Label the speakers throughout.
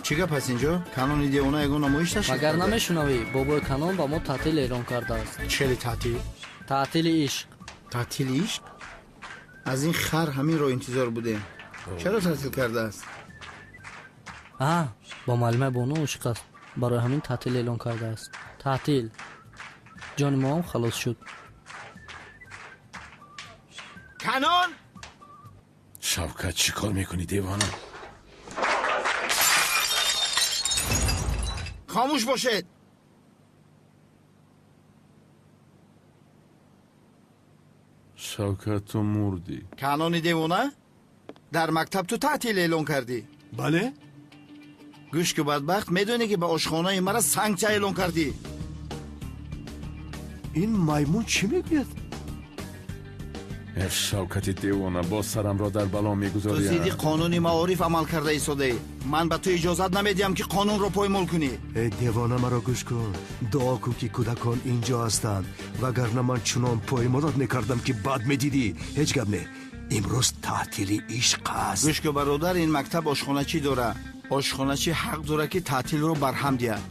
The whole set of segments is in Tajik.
Speaker 1: Чӣ гап аст инҷо? Канони девона ягон намоиш ташкил
Speaker 2: Магар
Speaker 1: карда?
Speaker 2: намешунавӣ, бобои Канон ба мо таътил эълон кардааст.
Speaker 1: Чели таътил?
Speaker 2: Таътили ишқ.
Speaker 1: Таътили ишқ? Аз ин хар ҳаминро интизор будем. Чаро таътил кардааст?
Speaker 2: А, бо муаллимаи бону ошиқ аст. Барои ҳамин таътил эълон кардааст. Таътил. Ҷони моам халос шуд.
Speaker 1: Канон!
Speaker 3: Шавкат, чӣ кор мекунӣ, девона?
Speaker 1: Хомӯш бошед!
Speaker 3: Шавкат, ту мурдӣ.
Speaker 1: Канони девона? Дар мактаб ту таътил эълон кардӣ?
Speaker 4: Бале?
Speaker 1: Гӯш ку, бадбахт, медонӣ ки ба ошхонаи мара санксия эълон кардӣ?
Speaker 4: Ин маймун чӣ мегӯяд?
Speaker 3: Э, Шавкати девона, боз сарамро дар бало
Speaker 1: Ту
Speaker 3: мегузорӣ.
Speaker 1: зидди қонуни маориф амал карда истодаӣ. Ман ба ту иҷозат намедиҳам, ки қонунро поймол кунӣ.
Speaker 4: Э, девона, маро гӯш кун. Дуо кун, ки кӯдакон инҷо ҳастанд, вагарна ман чунон поймолот мекардам, ки бад медидӣ. Ҳеҷ гап не, имрӯз таътили ишқ аст.
Speaker 1: Гӯш ку, бародар, ин мактаб ошхоначӣ дора. Ошхоначӣ ҳақ дорад, ки таътилро барҳам диҳад.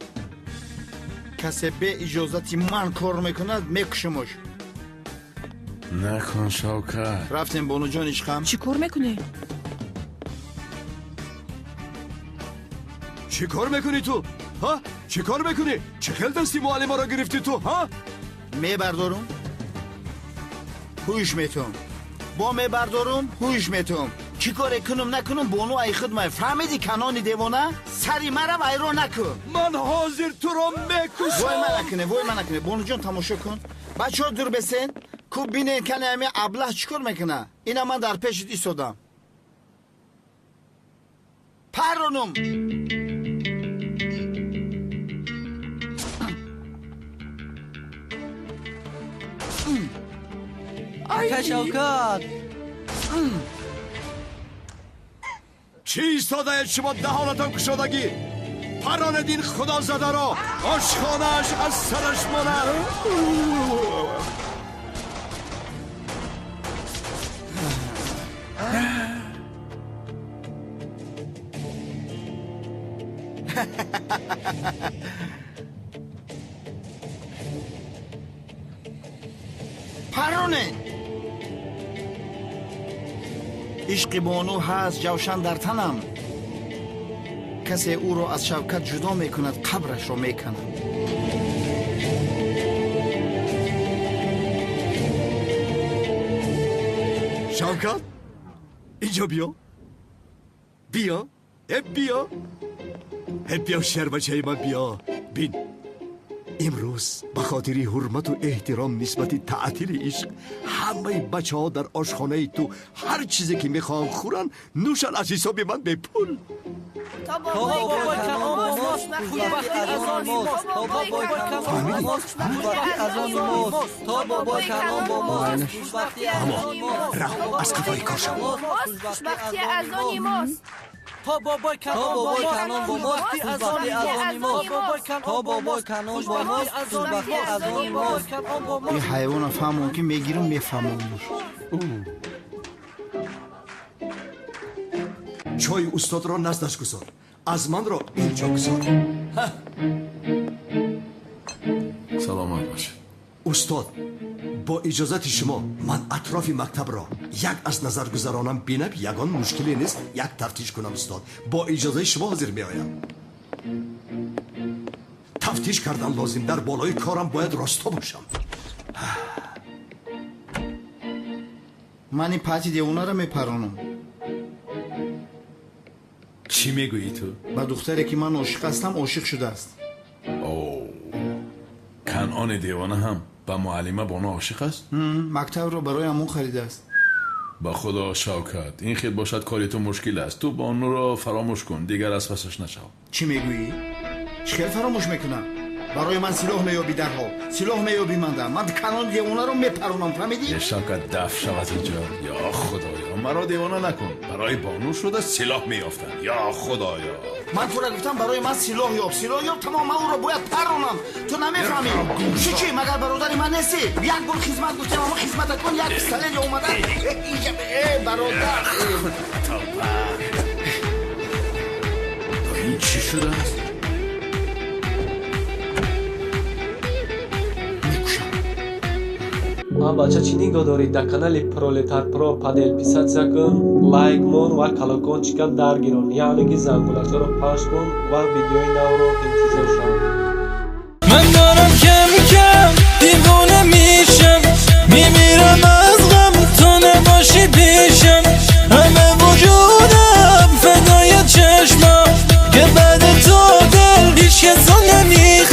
Speaker 1: Касе бе иҷозати ман кор мекунад, мекушимуш.
Speaker 3: Накун, Шавкат.
Speaker 1: Рафтем, бонуҷон ишқам.
Speaker 5: Чӣ кор мекунӣ?
Speaker 4: Чӣ кор мекунӣ ту, ҳа? Чӣ кор мекунӣ? Чӣ хел дасти муаллимаро гирифтӣ ту, ҳа?
Speaker 1: Мебардорум, ҳуш метум, бо мебардорум, ҳуш метум. Чӣ коре кунум, накунум, бону ай худмай. Фаҳмидӣ, Канони девона? Сари мара вайрон накун.
Speaker 4: Ман ҳозир туро мекушам.
Speaker 1: Вой, ма накуне, вой, ма накуне. Бонуҷон, тамошо кун. Бачаҳо, дур бесен ку, бинен, кане ами аблаҳ чӣ кор мекуна. Ина ман дар пешит истодам, парронум.
Speaker 2: Ака Шавкат!
Speaker 4: Чӣ истодаед шумо, даҳонатон кушодагӣ? Паронед ин худозадаро, ошхонааш аз сараш монад.
Speaker 1: Парроне. Ишқи бону ҳаст ҷавшан дар танам. Касе ӯро аз Шавкат ҷудо мекунад, қабрашро меканам.
Speaker 4: Шавкат, инҷо биё, биё, э, биё, э, биё, шербачаи ман, биё. Бин, имрӯз ба хотири ҳурмату эҳтиром нисбати таътили ишқ ҳамаи бачаҳо дар ошхонаи ту ҳар чизе ки мехоҳанд хӯранд, нӯшанд, аз ҳисоби ман бепул.
Speaker 2: То бобои Канон бо мост, хушбахтӣ аз они мост. То бобои Канон бо мост, хушбахтӣ аз они мост. То бобои Канон бо мост, хушбахтӣ аз они мост.
Speaker 4: Рав, аз қафои кор шав.
Speaker 6: Хушбахтӣ аз они мост.
Speaker 2: То бобои Канон бо мост, хушбахтӣ аз они мост. То бобои Канон бо мост, хушбахтӣ аз они мост.
Speaker 1: Ин ҳайвона фаҳмон, ки мегирум, мефаҳмонмуш.
Speaker 4: Чойи устодро наздаш гузор, аз манро инҷо гузор.
Speaker 3: Саломат бошед.
Speaker 4: Устод, бо иҷозати шумо ман атрофи мактабро як аз назар гузаронам, бинам ягон мушкиле нест, як тафтиш кунам. Устод, бо иҷозаи шумо ҳозир меоям. Тафтиш кардан лозим, дар болои корам бояд росто бошам.
Speaker 1: Ман ин пати девонаро мепаронам.
Speaker 3: Чӣ мегӯӣ ту?
Speaker 1: Ба духтаре, ки ман ошиқ ҳастам, ошиқ шудааст.
Speaker 3: О, Канони девона ҳам ба муаллима бону ошиқ аст?
Speaker 1: Мактабро барои ҳамон харидааст.
Speaker 3: Ба худо, Шавкат, ин хел бошад, кори ту мушкил аст. Ту бонуро фаромӯш кун, дигар аз пасаш нашав.
Speaker 1: Чӣ мегӯӣ? Чӣ хел фаромӯш мекунам? Барои ман силоҳ меёбӣ, дарҳол силоҳ меёбӣ. Манда ман Канони девонаро мепаронам, фаҳмидӣ?
Speaker 3: Е, Шавкат, даф шав аз инҷо. Ё худоё, маро девона накун. Барои бону шуда силоҳ меёфтам, ё худоё.
Speaker 1: Ман тура гуфтам, барои ман силоҳ ёб, силоҳ ёб, тамом. Ман ӯро бояд парронам. Ту намефаҳмӣ. Чӣ, чӣ, магар бародари ман нестӣ? Як бор хизмат гуфтем, аммо хизмата кун. Як пистолет омада инҷа, э, бародар.
Speaker 3: Тавба, ин Чӣ шудааст?
Speaker 1: Мекушам.
Speaker 5: А бача, чӣ нигоҳ дорӣ? Дар канали Пролетар Про подписаться кун, лайк мон ва колокольчика даргирон, яъне ки зангулакчаро пахш кун ва видеои навро интизор шав.
Speaker 7: من دارم کم کم دیوانه میشم، میمیرم از غم تو نباشی پیشم. همه وجودم فدای چشمم که بعد تو دل هیچ کسا نمیخوام.